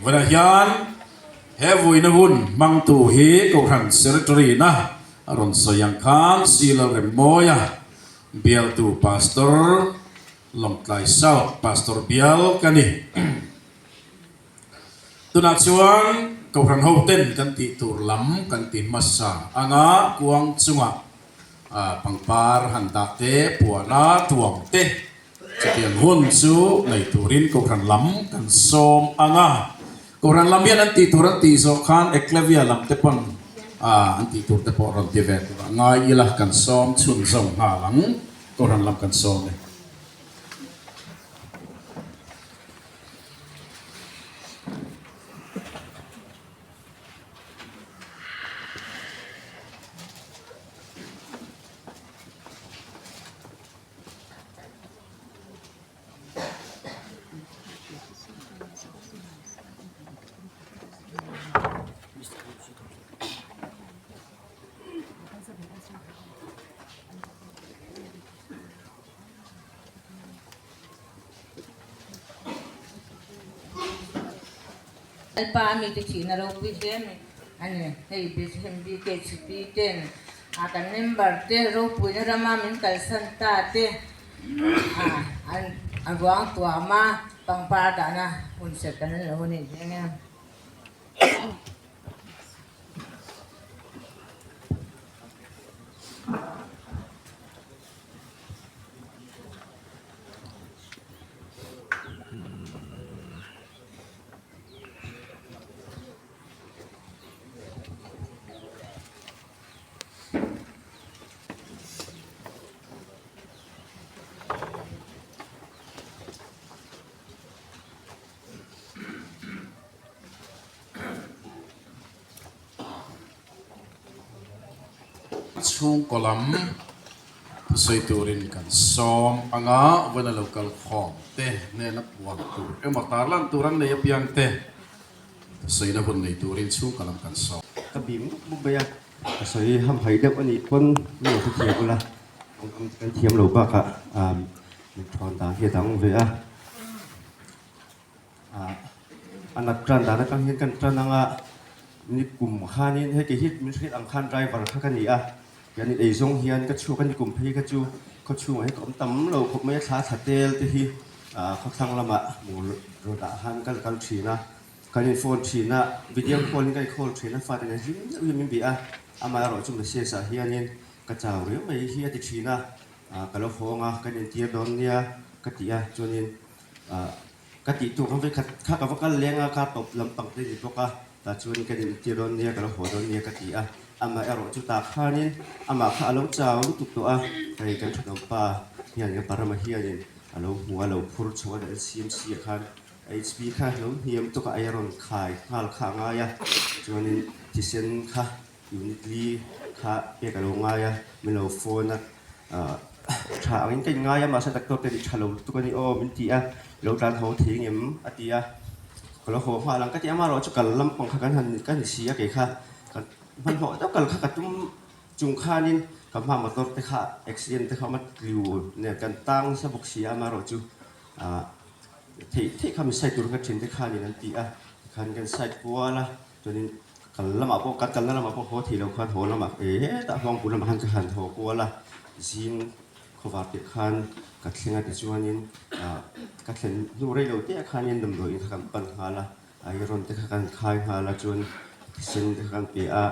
Vawiinah hian he vuina hun hmangtu hi Kohhran Secretary-na a rawn sawi ang khan C. Lalremmawia bialtu Pastor Lawngtlai South Pastor bial ka ni. Tunah chuan Kohhran hoten kan tih tur lam kan ti hmasa anga kuang chungah pangpar han dah te, puana tuam te chutiang hun chu nei turin Kohhran lam kan sawm anga Kohhran lam hian an tih tur an tih zawh khan Eklavia lam te pawn an tih tur te pawh rawn ti ve turah ngai ila kan sawm chhunzawm nghal ang Kohhran lam kan sawm e. Lalpa a mite thihna ropui hle mai a ni. Hei Bethlehem BKHP ten a kan member te ropuina rama min kalsan ta te an a ruang tuama pangpar dahna hun set kan lo nei hle a. Chhungkaw lam thusawi turin kan sawm ang a, vawiin a lo kal khawm te hnena puan tur emaw tarlan tur an nei apiang te thusawina hun nei turin chhungkaw lam kan sawm. Ka bim mup mup mai a, ka sawi hamhai deuh a nih pawn min lo hrethiam ula, kan thiam lo bakah min thawn dan hi a dang ve a. A nat tan dan atang hian kan tan anga ni kum khanin hei kei hi min hriat ang khan driver kha ka ni a, hianin eizawng hian ka chhuak a ni kum phei kha chu khaw chhungah hian ka awm tam lo khawp mai a, thla thla tel te hi khawthlang lamah mur road ah khan ka la kal thin a, kan in phone thin a, video call in ka in call thin a, fate nen hlim deuh hian min bia a, amaherawh chu message ah hianin ka chau riau mai hi a ti thin a, ka lo hawng a, kan intir dawn nia ka ti a, chuanin Ka tih tur khan vekhat kha ka va kal leng a, kar tawp lampang te ni bawk a, tah chuan ka nin tir dawn nia, ka lo haw dawn nia ka ti a. Amah erawh chu tah khanin amah kha a lo chau lutuk tawh a, hei kan thenawmpa hian ka parama hianin a lo hmu a, lo phur chho a, LCMC ah khan HB kha lo hniam tawk a, ei a rawn khai nghal kha a ngai a, chuanin thisen kha Unit li kha pek a lo ngai a, min lo phone a, tha angin ka inngai a, mahse doctor te nih tha lo lutuk a ni aw min ti a, i lo tlan haw thei ngem a ti a, ka lo haw nghal ang ka ti a, amaherawhchu kal lampang kha kan han ka ni si a kei kha kan hmanhmawh deuh kal kha ka tum chung khanin ka hma motor te kha accident te kha awm a tliu nen kan tang nasa bawk si a, amaherawhchu theih theih kha min side tur ka thin te khanin an ti a, tikhan kan side kual a chuanin Kal lamah pawh kan kalna lamah pawh haw thei lo khan haw lamah hetah Huangpu lamah khan ka han haw kual a, zing khawvar tih khan ka thleng a tichuanin ka thlen hnu rei lo te ah khanin damdawiin kha kan pan nghal a, iron te kha kan khai nghal a chuan thisen te kha kan pe a,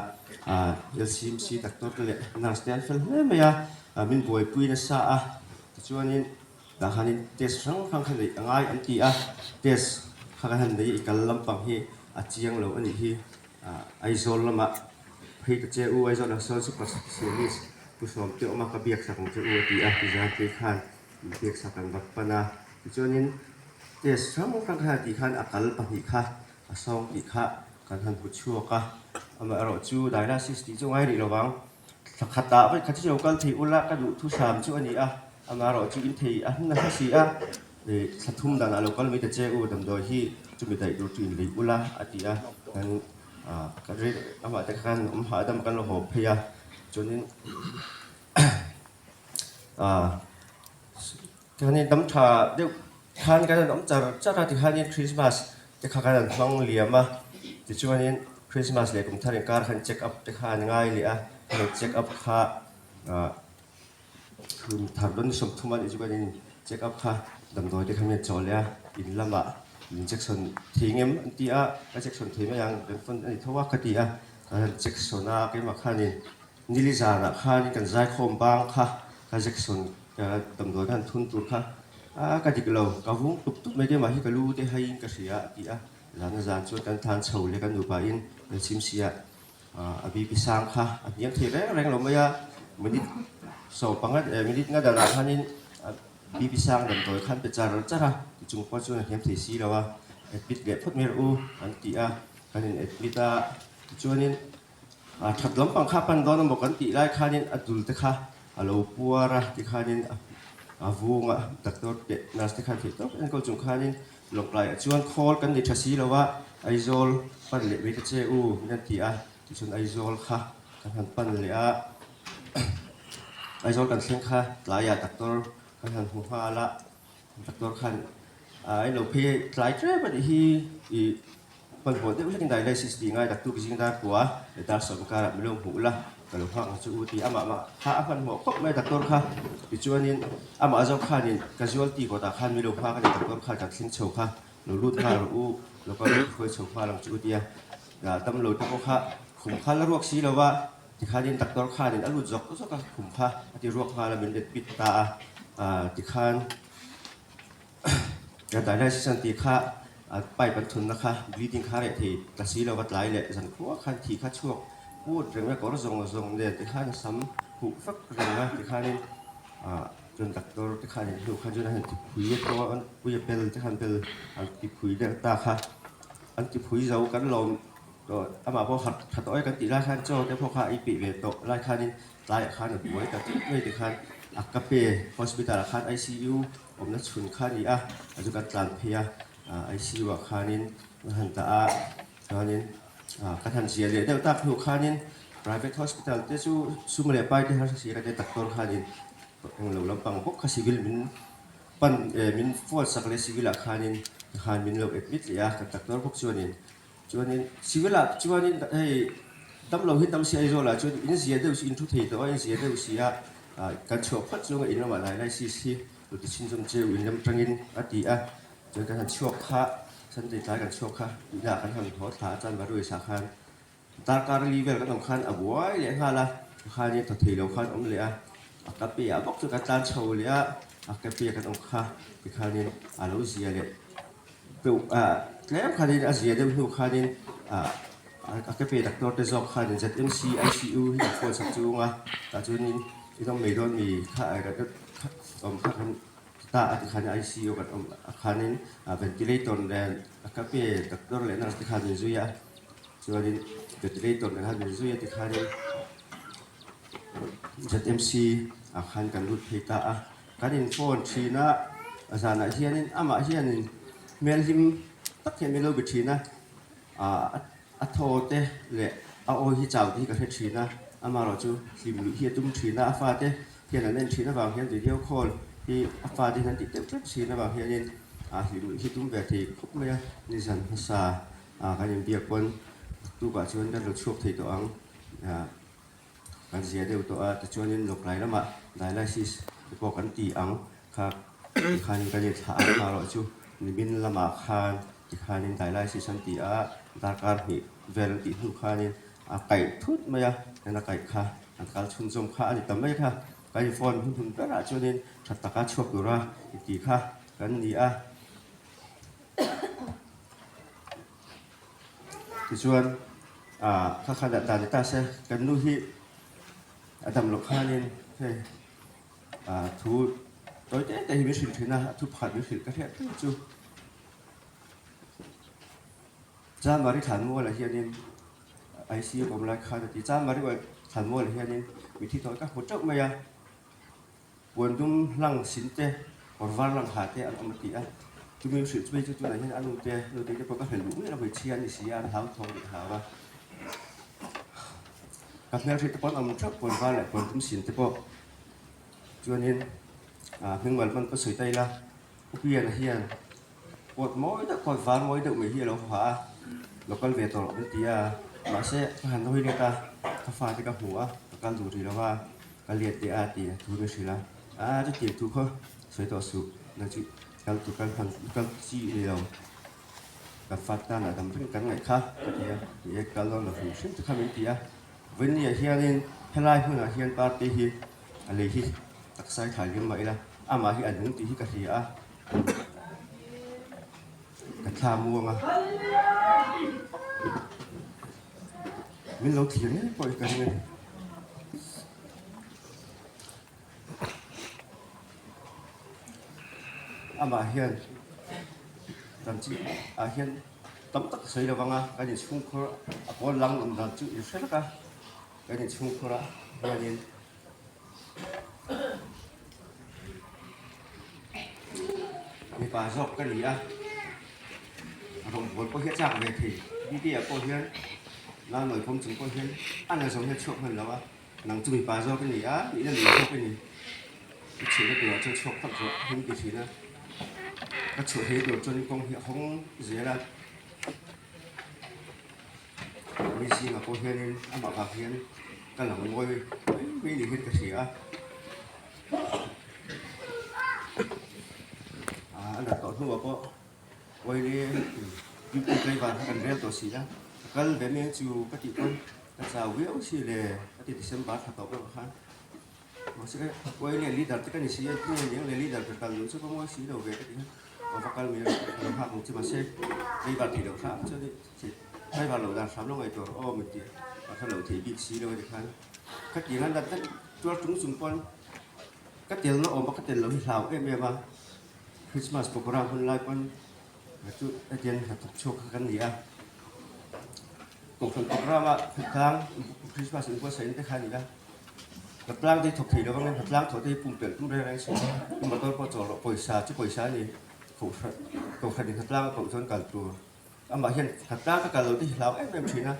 LCMC doctor te leh nurse te an fel hle mai a, min buaipui nasa a tichuanin tah khanin test hrang hrang kha neih a ngai an ti a, test kha kan han nei i kal lampang hi A chiang lo a nih hi. Aizawl lamah phei ta che u, Aizawl ah sawn super specialist Pu Sawmte awm a, ka biak sak ang che u a ti a, tizan phei khan min biak sak ang vak pan a. Tichuanin test hrang hrang kha tih khan a kal pahnih kha a sawng tih kha kan han hmu chhuak a, amaherawh chu dialysis tih chu ngai rih lo vang. Thla khatah vawi khat chu lo kal thei ula ka duh thusam chu a ni a, amaherawh chu in thei a hmun a hla si a. Thla thum danah lo kal mai ta che u, damdawi hi chumi daih tur chu inlei ula a ti a, kan ka ri amah te khan awm hahdam kan lo haw phei a, chuanin tikhanin dam tha deuh khan kan han awm char char a tikhanin Christmas. te kha kan han hmang liam a, tichuanin Christmas leh kum thar inkar khan check up te kha an ngai leh a, heng check up kha ah kum thar dawn ni 30 a nih chu kan in check up kha damdawi te kha min chaw leh a, in lamah injection thei ngem an ti a, ka injection thei mai ang kan phone a ni tho a ka ti a, kan han injection a keimah khanin Nili zanah khan kan zaikhawm bang kha ka Jackson ka damdawi khan thun tur kha a ka dik lo, ka vung tup tup mai keimah hi ka lu te haiin ka hria a ti a, zana zan chuan kan than chho leh kan nupa in kan sim sia a BP sang kha a hniam thei reng reng lo mai a, minute 15 minute nga danah khanin a BP sang damdawi khan pe char char a, tichung pawh chuan a hniam thei si lo a, admit leh phawt mai rawh u an ti a, kan in admit a, tichuanin A that lampang kha pan dawn emaw kan tih lai khanin a dul te kha a lo puar a, tikhanin a vung a, doctor te nurse te khan theih tawp enkawl chung khanin lawngtlaiah chuan khawl kan nei tha si lo a, Aizawl pan leh mai ta che u min an ti a, tichuan Aizawl kha kan han pan leh a, Aizawl kan thleng kha tlaiah doctor kan han hmu nghal a, doctor khan a ilo phei tlai tlem a nih hi ih. Hmanhmawh deuh hlekin dialysis tih ngai daktuk zing dar kua leh dar sawm karah min lo hmuh la, ka lo nghak ang chu u ti amah mah kha a hmanhmawh khawp mai doctor kha. Tichuanin amah zawk khanin casualty kawtah khan min lo nghak a ni doctor khan kan thleng chho kha lo lut nghal rawh u, lo kal rawh hruai chho nghal ang chu u tia damlo te pawh kha khum kha la ruak si lo va, tikhanin doctor khanin a lut zawk zawk a khum kha a ti ruak nghal a min let bit ta a, tikhan. Dialysis an tih kha pipe an thunna kha bleeding kha reh thei ta si lo va tlai leh zan khua khan thi kha chhuak put reng a kawr zawng zawng nen tikhan a sam huh vek reng a tikhanin ah chuan doctor te khanin hnu khan chuan a han ti phui a tawng a pui a bel te khan bel an ti phui deuh ta kha an ti phui zo kan lawm tawh amah pawh harh tha tawh e kan tih lai khan chaw te pawh kha a ipih ve tawh lai khanin tlaiah khan a buai ta tlat mai tikhan a ka pe hospital ah khan I_C_U awmna chhun kha a ni a, a chu kan tlan phei a, I_C_U ah khanin ka han dah a, chuanin kan han ziah leh deuh tak hnu khanin private hospital te chu sum leh pai te harsa si a te doctor khanin englo lampang bawk kha civil min pan min phone sak leh civil ah khanin khan min lo admit leh a, kan doctor bawk chuanin Chuanin civil ah chuanin hei damlo hi tam si Aizawl ah chuan in zia deuh si in thu thei tawh a in zia deuh si a kan chhuah phawt chunga in lamah dialysis hi lo ti chhunzawm cheu in lam tangin a ti a chuan kan han chhuak kha Sunday tlai kan chhuak kha inah kan han haw thla a chuan Baruisa khan darkar li vel kan awm khan a buai leh nghal a khanin thaw thei lo khan awm leh a a ka pe ah bawk chu kan tlan chho leh a a ka pe kan awm kha tikhanin a lo zia leh. Tlem khanin a zia deuh hnu khanin a ke pe doctor te zawk khanin ZMC ICU hi an phone sak chung a tah chuanin in awm mai dawn mi kha awm kha kan ta a ti khan ICU kan awm a khanin ventilator nen a ka pe doctor leh nurse te khan min zui a chuanin ventilator nen khan min zui a tikhanin ZMC ah khan kan lut phei ta a. Kan in phone thin a, a zanah hianin amah hianin hmel hlim tak hian min lo be thin a, ah a thaw te leh a awi hi chau te hi ka hre thin a, amaherawh chu hlim luih hi a tum thin a, a fate hian an en thin avang hian video call hi a fate hian an tih deuh tlat thin avang hianin ah hlim luih hi tum ve thei khawp mai a, nizan hmasa ah kan inbiak pawn naktukah chuan kan lo chhuak thei tawh ang ah. Kan zia deuh tawh a, tichuanin lawklai lamah dialysis te pawh kan ti ang kha tikhanin kan inthlah ang kha erawh chu nimin lamah khan tikhanin dialysis an ti a, darkar hnih vel an tih hnu khanin a kaih thut mai a, en a kaih kha an kal chhunzawm kha a ni ta mai kha, kan in phone hun hun berah chuanin tha taka chhuak tura i ti kha kan ni a. Tichuan ah kha kha dah dan ni ta se kan nu hi a dam loh khanin hei ah thu tawi te te hi min hrilh thin a, a thu pakhat min hrilh ka hriat reng chu. Chanmari Thlanmualah hianin ICU ka awm lai khan a ti, Chanmari Thlanmualah hianin mithi tawi ka hmu teuh mai a. Puan dum hlang sin te, kawr var lang ha te an awm a ti a. Chumi hrilh chu chu tunah hian a nu te, nu te te pawh ka hrilh duh miah lo hmeichhia an ni si a, an hlau thawng leh hlau a. Ka hmel hrilh te pawh an awm theuh puan var leh puan dum sin te pawh. Chuanin hming mal hman pawh sawi ta ila, Upiana hian. Coat mawi deuh coat var mawi deuh mai hi a lo ha a, lo kal ve tawh an ti a, mahse ka han hawi let a, ka fate ka hmu a, ka kal duh rih lo va, ka let leh a ti thu min hrilh a, aa chutiang thu khaw sawi tawh suh, nang chu kal tur kal hman kal chi i ni lo, ka fat tan ah dam reng kan ngaih kha ka ti a, ni e kal dawn lo hrim hrim chu kha min ti a, vawinia hianin helai hmunah hian party hi a lei hi taksa i thlai liam mah ila amah hi a nung tih hi ka hria a. Ka thla muang a, min lo thlir ngei pawh hi ka ring a ni. Amah hian dan chi ah hian tam tak sawi lo vang a, kan inchhungkhur a pawl lang awm dan chu in hre vek a, kan inchhungkhur ah hianin. Mipa zawk ka ni a, rawngbâwl pawh hi a châk ve thei. Duty ah pawh hian Lalnawi pawm chung pawh hian a na zawng hian chhuak hman lo a, nang chu mipa zawk i ni a, nihna nei zawk i ni. I chhuahna turah chuan chhuak phawt rawh a him ti thin a, ka chhuah thei tur chuan kawng hi a hawng zel a. Mi zingah pawh hianin amah vang hian ka lang ngawi mai mai ni hian ka hria a, a nat tawh hnuah pawh oily duty driver kha kan rel tawh si a, ka kal ve mai ang chu ka tih pawn ka chau viau si le ka ti December thla tawp deuh khan mahse oily leader te ka ni si a tunge ni ang le leader ka kal duh chu ka ngawi si lo ve ka ti a, aw va kal mai a lo nghak ang che mahse driver theih loh hram chuan Driver lo dan hram lo ngaihtuah rawh aw min ti a hre lo thei bik si lo a ti khan ka ti ngan dat dat tuar chung chung pawn ka telna awm a ka tel lo hi hlau em em a Christmas program hun lai pawn chu hetiang hnathawk chhuak kha kan ni a kohhran program a khawtlang Christmas inbuatsaih te kha a ni a khawtlang te hi thawk thei lo vang in khawtlang thawh te hi pumpelh tum reng reng suh a motor pawh chawl rawh pawisa chu pawisa a ni kohhran kohhran in khawtlang a koh chuan kal tur. Amah hian khatla ka kal lo te hi hlau em em thin a,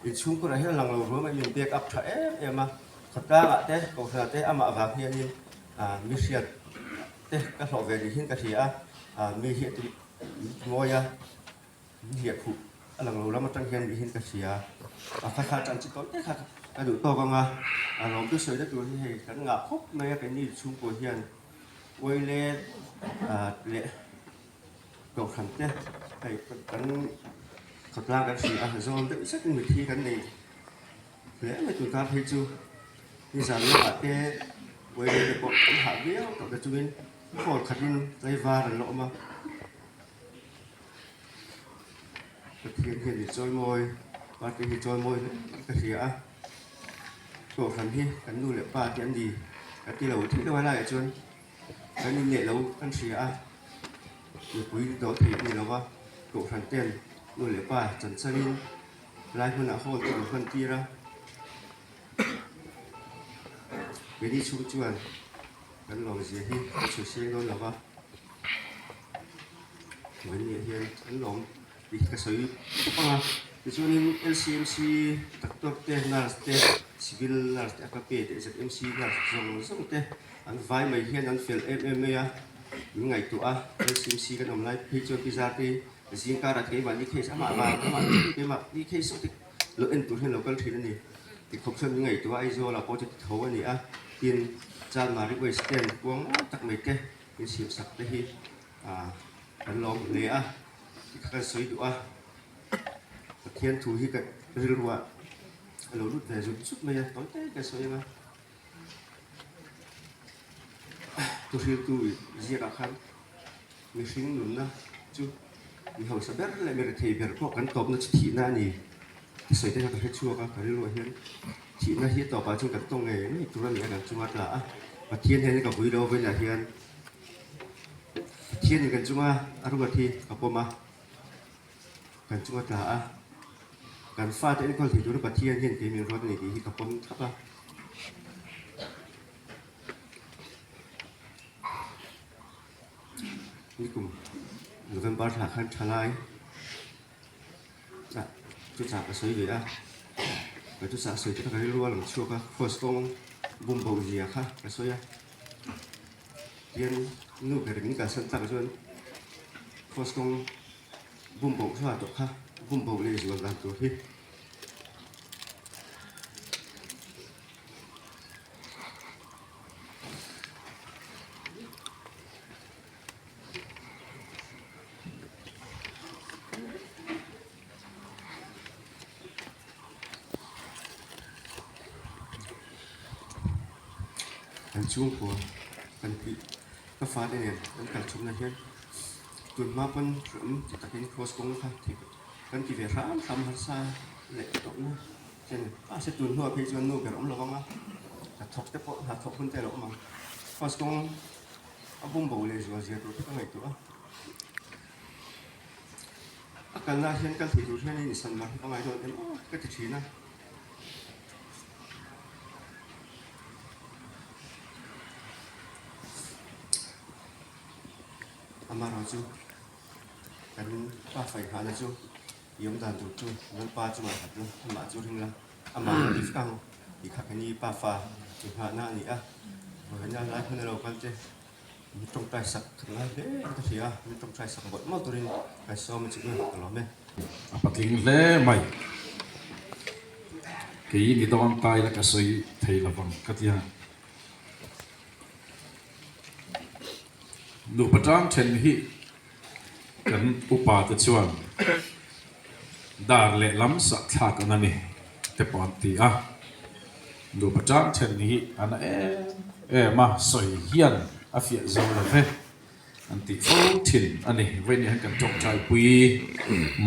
inchhungkurah hian lang lo ruam a in back up tha em em a, khawtlangah te kohhranah te amah avang hianin mi hriat te ka hlawh ve ni hian ka hria a, mi hi a ti mawi a, mi hliah khuh a lang lo lam atang hian ni hian ka hria a, kha kha tan chi tawi te kha ka duh tawk ang a, a lawm chu sawi na tur hi hei kan ngah khawp mai a keini chhungkua hian oile leh. Kohhran te hei kan khawtlang kan hria a, zawn deuh zet in mithi kan nei hle mai tun kar phei chu nizan lamah te uaile te pawh an hah viau tawh te chungin hall khatin tlaivar an la awm a, Pathian hian min chawimawi party hi chawimawi hle ka hria a, kohhran hi kan nu leh pa te an ni ka ti lo thei lo a laiah chuan. Kan inneih lo kan hria a, mipui dawh theih a ni lo va, Kohhran ten nu leh pa chanchangin lai hmunah hall te an hman tir a, keini chhung chuan kan lawmzia hi kan chhui seng dawn lo va, vawiin hian an lawm tih hi ka sawi tawp ang a, tichuanin LCMC doctor te, nurse te, civil nurse te, AKP te, ZMC nurse zawng zawng te an vai mai hian an fel em em mai a, min ngaihtuah a, LCMC kan awm lai phei chuan pizza te zing karah keimah ni case amah vang amah keimah ni case te lo en tur hian lo kal thin a ni tikhawp chuan min ngaihtuah a, Aizawl ah pawh chu ti tho a ni a, tin Chanmari West ten kuang mawi tak mai te min siam sak te hi ah kan lawm hle a. Tikha kan sawi duh a, Pathian thu hi ka rilruah a lo lut ve zut zut mai a, tawi tawi ka sawi ang a. Thuhriltu ziakah khan mihring nunna chu mi hausa ber leh mi rethei ber pawh kan tawpna chu thihna a ni ka sawi te kha ka hre chhuak a, ka rilruah hian thihna hi a tawpah chuan kan tawng ngei ngei tur a ni a, kan chunga tla a, Pathian hian ka vui lo vawiinah hian. Pathianin kan chunga a ruat hi ka pawm a, kan chunga tla a, kan fate enkawl thei tura Pathian hian kei min ruat a ni tih hi ka pawm thlap a. Nikum November thla khan thalai ah chuchah ka sawi ve a, ka chuchah sawi te kha ka rilru a lang chhuak a, Kraws kawng bumboh zia kha ka sawi a. Tian nu ber min kalsan tak chuan Kraws kawng bum boh hla tawh kha bum boh leh zual dan tur hi. Kan chhungkua kan tih ka fate nen kan kal chhawmna hian tun hma pawn ram ti takin cross kawng kha kan ti ve hram hram harsa leh tawhna chen mahse tun hnuah phei chuan nu ber awm lo vang a hnathawk te pawh hnathawk hun te a lo awm ang cross kawng a bum bo leh zual zia tur te ka ngaihtuah a. A kalna ah hian kal thei tur hian in san mar hi ka ngai dawn em aw ka ti thin a. Amaherawhchu kan pa fai nghahna chu i awm dan tur chu Lalpa chungah khat la, amah chu ring la, amah a ti vek ang tih kha keini pa fa inghahna a ni a. Vawiina lai hmun a lo kal te. Min tawngtai sak ka ngai hle in ka hria a, min tawngtai sak mawlh mawlh turin ka sawm a chikna ka lawm e. A patling hle mai. Kei ni dawn ta ila ka sawi thei lovang ka ti a. Nupa tang then hi kan upa te chuan dar leh lam sah thlak ang a ni te pawh an ti a. Nupa tang then hi a na em em a, sawi hian a fiah zo lo ve an tih fo thin a ni. Vawiin hian kan tawngtai pui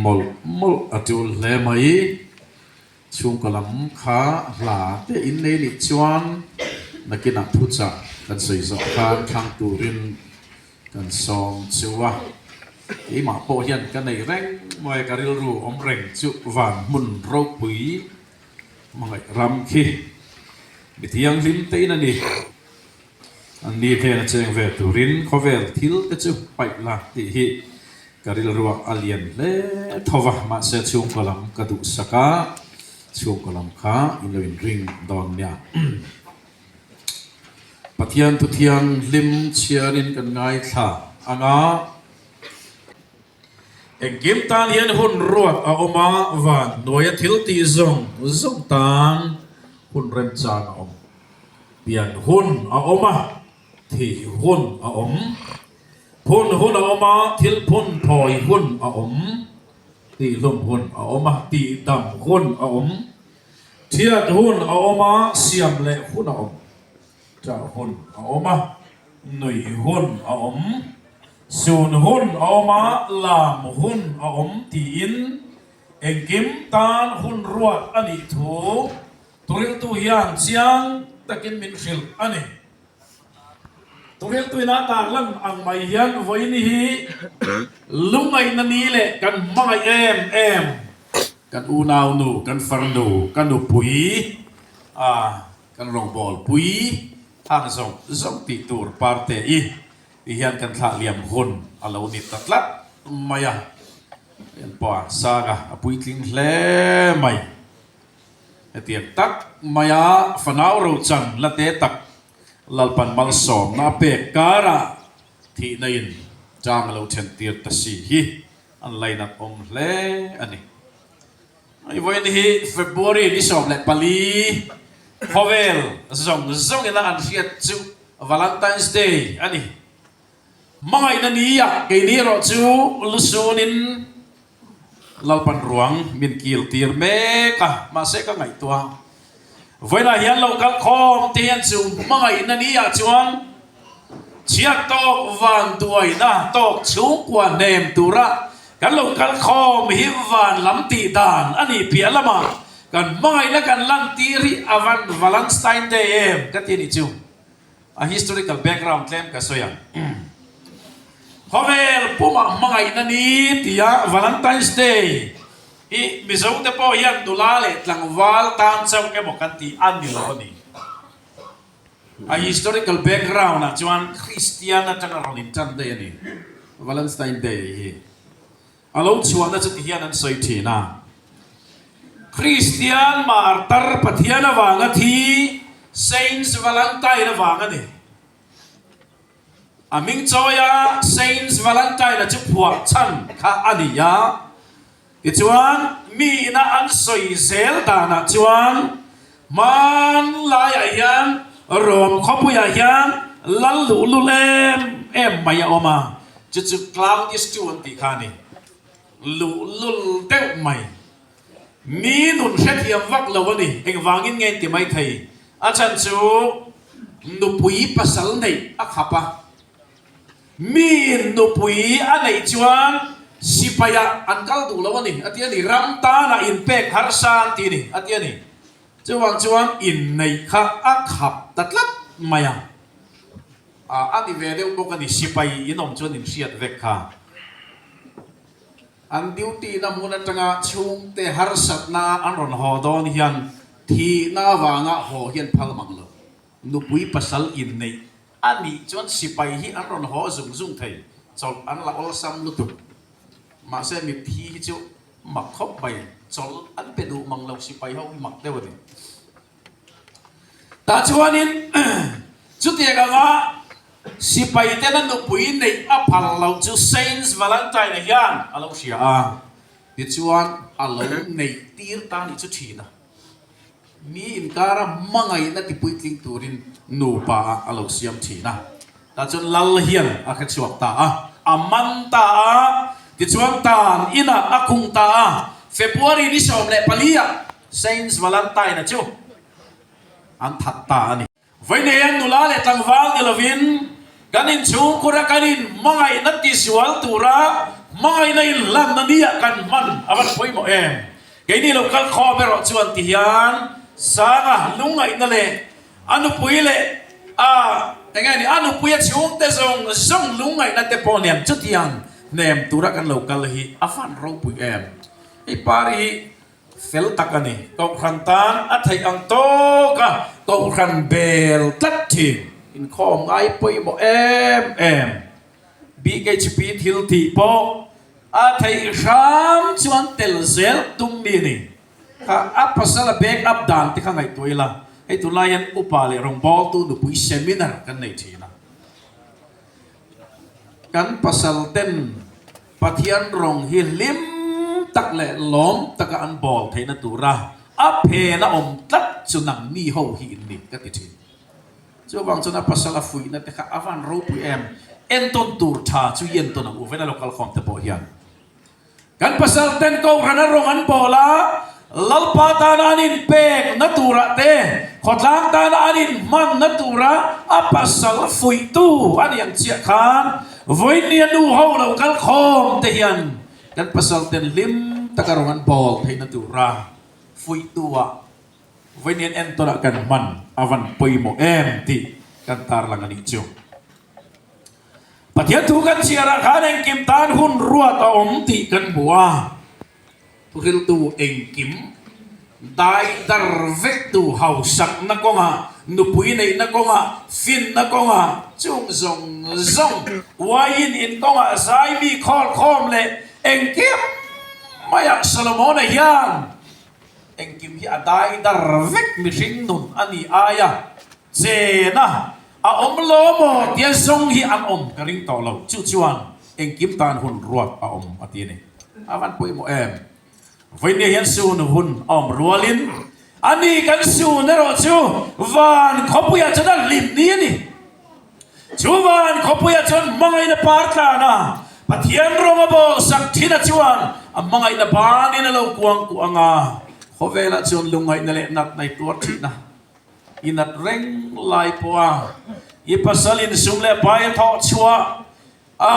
mawlh mawlh a tul hle mai. Chhungkaw lam kha hla te in nei nih chuan nakinah thuchah kan sawi zawh khan thlang turin kan sawm chu a. Keimah pawh hian ka nei reng mai ka rilru awm reng chu van hmun ropui hmangaih ram khi mi thianghlim te in a ni. An ni hnena cheng ve turin khawvel thil te chu paih la tih hi ka rilruah a lian hle tho va, mahse chhungkaw lam ka duhsak a, chhungkaw lam kha in lo inring dawn nia. Pathian thu thianghlim chhiarin kan ngaithla ang a. Engkim tan hian hun ruat a awm a, van hnuaia thil tih zawng zawng tan hun remchang a awm. Pian hun a awm a, thih hun a awm. Phun hun a awm a, thil phun thawi hun a awm. Tihlum hun a awm a, tihdam hun a awm. Thiat hun a awm a, siam leh hun a awm. Ṭah hun a awm a, nuih hun a awm. Sun hun a awm a, lam hun a awm tiin engkim tan hun ruat a nih thu Turiltu hian chiang takin min hrilh a ni. Turiltuin a tarlan ang mai hian vawiin hi lungngaihna ni leh kan hmangaih em em, kan unaunu, kan farnu, ka nupui, kan rawngbawlpui hang zawng zawng tih tur parte i ti hian kan thlah liam hun a lo ni ta tlat mai a. Heng pawh a sang a, a puitling hle mai. Hetiang tak maia fanau rochan la te tak Lalpan malsawmna a pek karah thihna in chang a lo then tir ta si hi an lainat awm hle a ni. Hei vawiin hi February ni 14 khawvel zawng zawng ina an hriat chu Valentine's Day a ni. Hmangaihna ni ah keini erawh chu lusunin Lalpan ruang min kil tir mek a, mahse ka ngaihtuah a. Vawiinah hian lo kal khawm te hian chu hmangaihna ni ah chuan chhiat tawk van duaina tawk chhungkua hnem tura kan lo kal khawm hi van lam tih dan a nih piah lamah kan hmangaihna kan lantir hi a van Valenstine Day em ka ti a nih chu. A historical background tlem ka sawi ang. Khawvel pumah hmangaihna ni tia Valentine's Day hi Mizo te pawh hian nula leh tlangval tan chauh emaw kan tih a ni lo a ni. A historical background ah chuan Kristian atanga rawn intan daih a ni Valentine Day hi. A lo chhuahna chu ti hian an sawi thin a, Kristian martar Pathian avanga thi Saints Valentine avang a ni. A hming chawia Saint Valentine-a chu phuah chhan kha a ni a. Tichuan, mi ina an sawi zel danah chuan hmanlaiah hian Rom khawpuiah hian lal luhlul em em mai a awm a, chu chu Claudius ii an tih kha a ni. Luhlul deuh mai. Mi nun hrethiam vak lo a ni. Engvangin nge an ti mai thei? A chhan chu nupui pasal neih a khap a. Miin nupui a neih chuan sipaiah an kal duh lo a ni, a ti a ni. Ram tanah inpek harsa an ti a ni, a ti a ni. Chuvang chuan inneih kha a khap ta tlat mai a. A ni ve deuh bawk a ni, sipai inawm chuan inhriat vek kha. An duty na hmun atanga chhungte harsatna an rawn haw dawn hian thihna avanga haw hian phal mang lo. Nupui pasal inneih a nih chuan sipai hi an rawn haw zung zung thei, chawlh an la awlsam lutuk. Mahse mitthi hi chu mak khawp mai, chawlh an pe duh mang lo sipai ho hi mak deuh a ni. Tah chuanin chutiang anga sipai tena nupui neih a phal loh chu Saint Valentine-a hian a lo hria a, tichuan a lo neih tir ta nih chu thin a. Mi inkara hmangaihna tipuitling turin nupa ah a lo siam thin a. Tah chuan lal hian a hrechhuak ta a, a man ta a, tichuan tan inah a khung ta a. February ni 14 ah Saint Valentine-a chu an that ta a ni. Vawineia nula leh tlangval ni lovin kan inchhungkhura kan inhmangaihna tisual tura hmangaihna inhlanna nia kan hman a van pawimawh em? Keini lo kal khawm erawh chuan tihian Sanga lungngaihna leh A nupui leh a eng nge ni, a nupui a chhungte zawng zawng lungngaihna te pawh nen chutiang hnem tura kan lo kal hi a fan ropui em? Hei pari hi fel tak a ni. Kohhran tan a theih ang tawk a, kohhran bel tlat thin. Inkhawm ngai pawimawh em em. BHP thil tih pawh a theih hram chuan tel zel tum mi a ni. Kha a pasal a back up dan te kha ngaihtuah ila, hei tunlai hian upa leh rawngbawltu nupui seminar kan nei thin a. Kan pasal ten Pathian rawng hi hlim tak leh lawm taka an bawl theihna tura a phen a awm tlat chu nangni ho hi in ni ka ti thin. Chuvang chuan a pasal a fuihna te kha a van ropui em, entawn tur tha chu i entawn ang u vena local khawm te pawh hian. Kan pasal ten Kohhran a rawng an bawl a, Lalpa tana an inpek na turah te, khawtlang tana an inhman na tura a pasal fuihtu a ni ang chiah khan vawinia nu ho lo kal khawm te hian kan pasal ten hlim taka rawng an bawl theihna tura fuihtu ah vawinia entawn ah kan hman a van pawimawh em tih kan tarlang a nih chu. Pathian thu kan chhiarah khan engkim tan hun ruat a awm tih kan hmu a, thuhriltu engkim dai dar vektu hausakna kawngah, nupui neihna kawngah, finna kawngah, chung zawng zawng uaiin in kawngah zaimi khawlkhawm leh engkim maiah Solomona hian engkim hi a dai dar vek mihring nun a ni aia chena A awm lo maw tia zawng hi an awm ka ring tawh lo. Chu chuan engkim tan hun ruat a awm a ti a ni. A van pawimawh em? Vawinia hian sun hun a awm rualin a ni kan sun erawh chu van khawpuiah chuan a hlim ni a ni. Chu van khawpuiah chuan hmangaihna par tlan a, Pathian rawng a bawl sak thin a chuan a hmangaihna banin a lo kuang kuah ang a, khawvelah chuan lungngaihna leh natna i tuar thin a. I nat reng lai pawha i pasal insum leh pai a thawh chhuah a,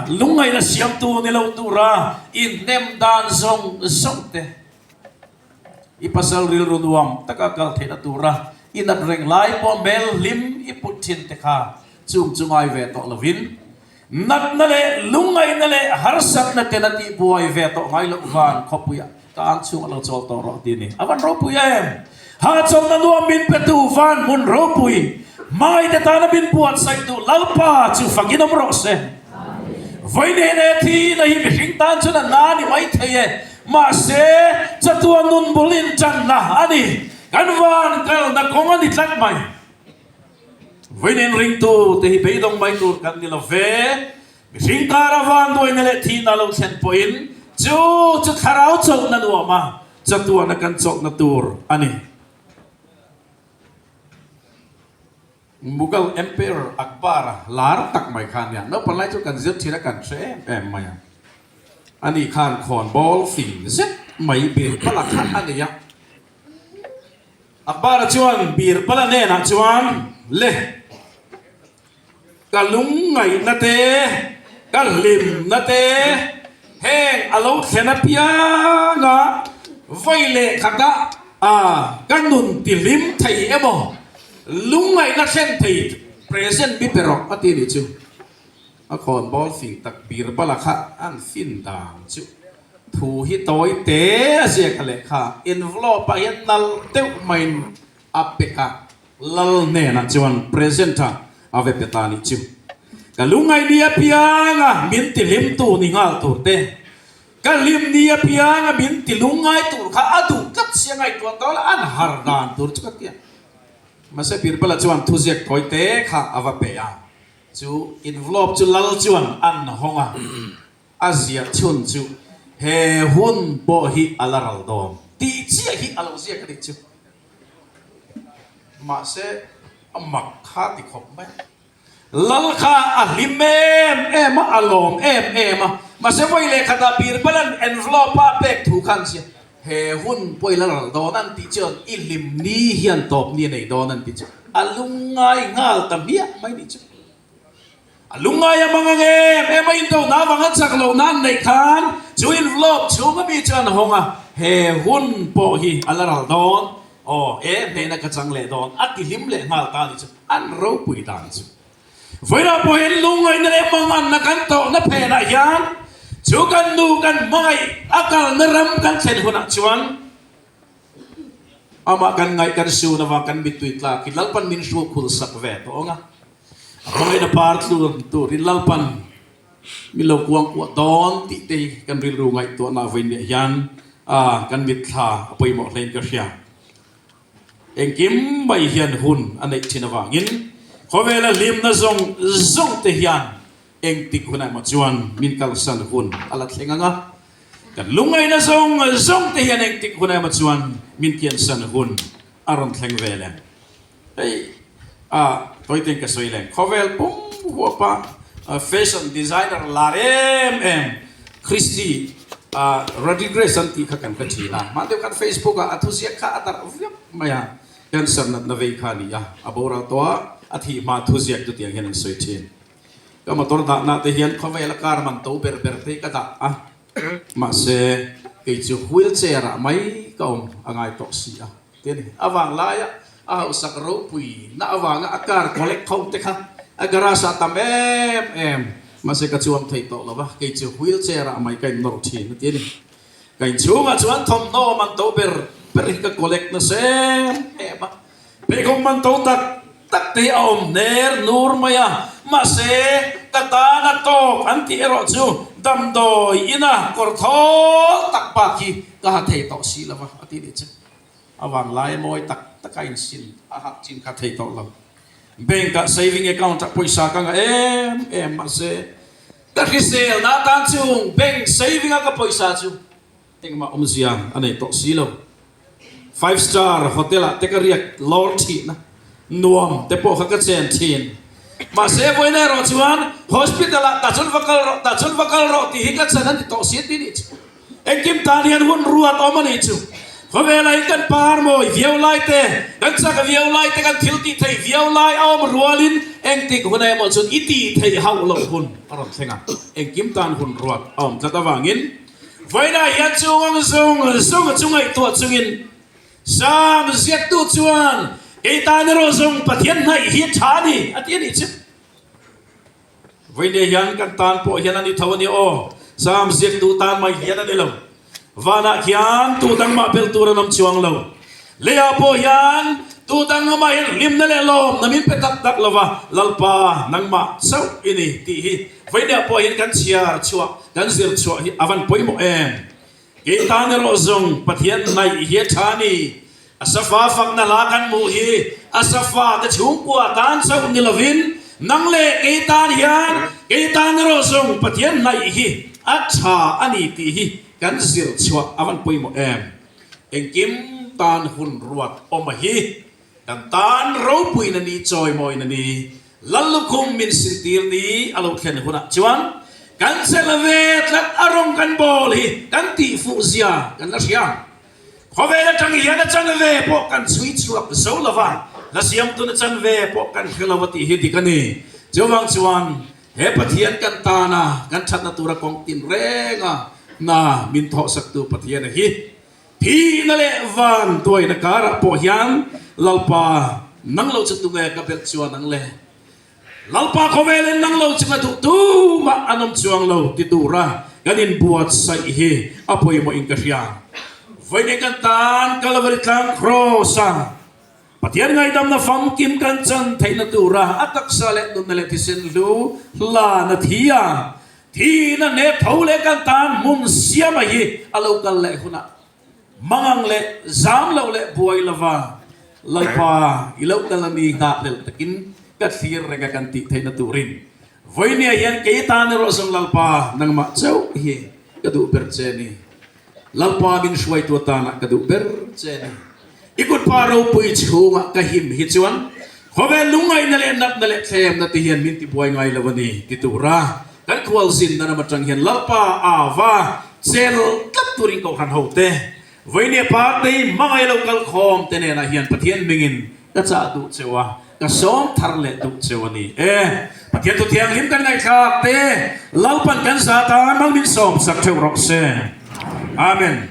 lungngaihna siamtu ni lo tura i hnem dan zawng zawng te, i pasal rilru nuam taka kal theihna tura i nat reng lai pawh hmel hlim i put thin te kha chung chu ngai ve tawh lovin natna leh lungngaihna leh harsatna ten a tihbuai ve tawh ngai loh van khawpuiah ka ang chhungah lo chawl tawh rawh ti a ni. A van ropui em! Hahchawlhna nuam min petu van hmun ropui, hmangaihte tana min buatsaihtu Lalpa chu fakin awm rawh se. Vawiin he thihna hi mihring tan chuan a na ni mai thei e, mahse chatuan nun bul intanna a ni. Kan van kalna kawng a ni tlat mai. Vawiin ringtu te hi beidawng mai tur kan ni lo ve. Mihring kara vanduaina leh thihna lo thlen pawhin chu chu thlarau chawlhna nuam a, chatuana kan chawlhna tur a ni. Mughal Emperor Akbar-a lar tak mai kha a nia. Naupang lai chu kan zir thin a, kan hre em em mai a. Ani khan khawnbawl fing zet mai Birbala kha a nei a. Akbar-a chuan Birbala hnenah chuan, Le, ka lungngaihna te, ka hlimna te, heng a lo thlen apiang a, vawi leh khatah a ka nun ti hlim thei emaw, lungngaihna thlen thei present mi pe rawh a ti a nih chu. A khawnbawl fing tak Birbala kha an fin dan chu thu hi tawi te a ziak a lehkha envelope ah hian nal deuh maiin a pek a. Lal hnenah chuan present-a a ve pe ta nih chu. Ka lungngaih ni apianga min ti hlimtu ni nghal tur te, ka hlim ni apianga min ti lungngai tur kha a duh tlat sia ngaihtuah tawh la an har dan tur chu ka ti a. Mahse Birbala chuan thuziak tawi te kha a va pe a, chu envelope chu Lal chuan an hawng a, a ziah chhun chu he hun pawh hi a la ral dawn tih chiah hi a lo ziak a nih chu. Mahse, a mak kha ti khawp mai. Lal kha a hlim em em a, a lawm em em a. Mahse, vawi leh khatah Birbalan envelope a pek thu khan sia, He hun pawh i la ral dawn an tih chuan i hlim ni hian tawp ni a nei dawn an tih chu a lungngai nghal ta hmiah mai nih chu. A lungngai a mang ang em em a indona avanga chak loh nan neih khan chu envelope chhung ami chuan a hawng a, he hun pawh hi a la ral dawn, aw e hnehna ka chang leh dawn a ti hlim leh nghal ta a ni chu an ropui dan chu. Vawilah pawh hian lungngaihna leh manganna kan tawhna phenah hian chu kan nu kan hmangaih a kalna ram kan thlen hunah chuan Amah kan ngaih kan sun avang kan mittui tlak hi Lalpan min hruak khul sak ve tawh ang a. A hmangaihna par tlur turin Lalpan min lo kuang kuah dawn tih te hi kan rilru ngaihtuahna vawiin leh hian kan mitthla a pawimawh hlein ka hria. Engkim mai hian hun a neih thin avangin khawvela hlimna zawng zawng te hian Engtik hunah emaw chuan min kalsan hun a la thleng ang a, kan lungngaihna zawng zawng te hian engtik hunah emaw chuan min kiansan hun a rawn thleng ve lem. Hei a tawitein ka sawi lem, khawvel pum huapa fashion designer lar em em Christy Rodriguez an tih kha kan hre thin a, hman deuh khan Facebook ah a thuziak kha a darh viau mai a, cancer natna vei kha a ni a, a boral tawh a, a thih hma thuziak chutiang hian an sawi thin. Ka motor dahna te hian khawvela car man to ber ber te hi ka dah a, mahse kei chu wheel chair ah mai ka awm a ngai tawh si a ti a ni. A vang laia a hausak ropui na avanga a car collect ho te kha a garage ah tam em em, mahse ka chuang thei tawh lo va, kei chu wheel chair ah mai ka innawr thin a ti a ni. Ka inchhungah chuan thawmhnaw man to ber ber hi ka collect nasa em em a. Pheikhawk man to tak tak te hi a awm hner nur mai a, mahse ka tan a tawk an tih erawh chu damdawi ina kawr thawl tak bak hi ka ha thei tawh si lo va a ti nih chu. A vanglai mawi tak taka insin a hak chin kha thei tawh lo. Bank ah saving account ah pawisa ka ngah em em mahse ka hrisel na atan chung bank saving a ka pawisa chu Engmah awmzia a nei tawh si lo. Five star hotel ah te ka riak lawr thin a, nuam te pawh kha ka chen thin. Mahse vawiin erawh chuan hospital ah ta chun va kal rawh, ta chun va kal rawh tih hi ka chan a ni tawh si tih nih chu. Engkim tan hian hun ruat awm a nih chu. Khawvelah hi kan par mawi viau lai te, kan chak viau lai te, kan thil tih theih viau lai a awm rualin engtik hun emaw chuan i tih theih hauh loh hun a rawn thleng a. Engkim tan hun ruat a awm tlat avangin Vawiinah hian chung zawng zawng a chu ngaihtuah chungin Sam ziaktu chuan kei tan erawh zawng Pathian hnaih hi a tha a ni a ti a nih chu. Vawiinah hian kan tan pawh hian a ni tho a ni aw, Sam ziaktu tan mai hian a ni lo. Vanah khian tu dang mah bel tur an awm chuang lo. Leiah pawh hian tu dang amah hian hlimna leh lawmna min pe tak tak lo va, Lalpa nangmah chauh i ni tih hi Vawiinah pawh hian kan chhiar chhuah, kan zir chhuah hi a van pawimawh em? Kei tan erawh zawng Pathian hnaih hi a tha a ni. Asafa fakna hla kan hmuh hi Asafa te chhungkua tan chauh ni lovin nang leh kei tan hian kei tan erawh zawng Pathian hnaih hi a tha a ni tih hi kan zir chhuah a van pawimawh em. Engkim tan hun ruat awm a hi kan tan ropuina ni chawimawina ni Lallukhum min sintir ni a lo thlen hunah chuan kan che la ve tlat a rawng kan bawl hi kan tihfuh zia kan la hria. Khawvel atang hian a chanve pawh kan chhui chhuak zo lo va, hla siamtun a chanve pawh kan hre lo a tih hi dik a ni. Chuvang chuan he Pathian kan tana kan thatna tura kawng tin renga hna min thawhsaktu Pathiana hi thihna leh van tuaina karah pawh hian Lalpa nang lo chu tunge ka belh chuan ang le? Lalpa khawvelin nang lo chu ka duh tumah an awm chuang lo ti tura kan inbuatsaih hi a pawimawh in ka hria. Vawiin kan tan Kalvari tlang Kraws-a Pathian ngaihdamna famkim kan chan theihna tura a taksa leh nunna leh thisen hlu hlan a thi a, thihna hneh tho leh kan tan hmun siama hi a lo kal leh hunah Mangang leh zam lo leh buai lova Lalpa i lo kal ami nghakhlel takin ka thlir reng a kan tih theihna turin vawinia hian kei tan erawh zawng Lalpa nangmah chauh hi ka duh ber che ni. Lalpa min hruaitu atana ka duh ber che ni. I kutpa ropui chhungah ka him hi chuan khawvel lungngaihna leh natna leh thlemna te hian min tibuai ngai lo a ni ti tura kan khualzinna ram atang hian Lalpa ava chel tlat turin Kohhran hote Vawinia Partei hmangaih lo kalkhawm te nenah hian Pathian hmingin ka chah duh cheu a, ka sawm thar leh duh cheu a ni e. Pathian thu thianghlim kan ngaihthlak te Lalpan kan zah tan hmang min sawm sak theuh rawh se. Amen.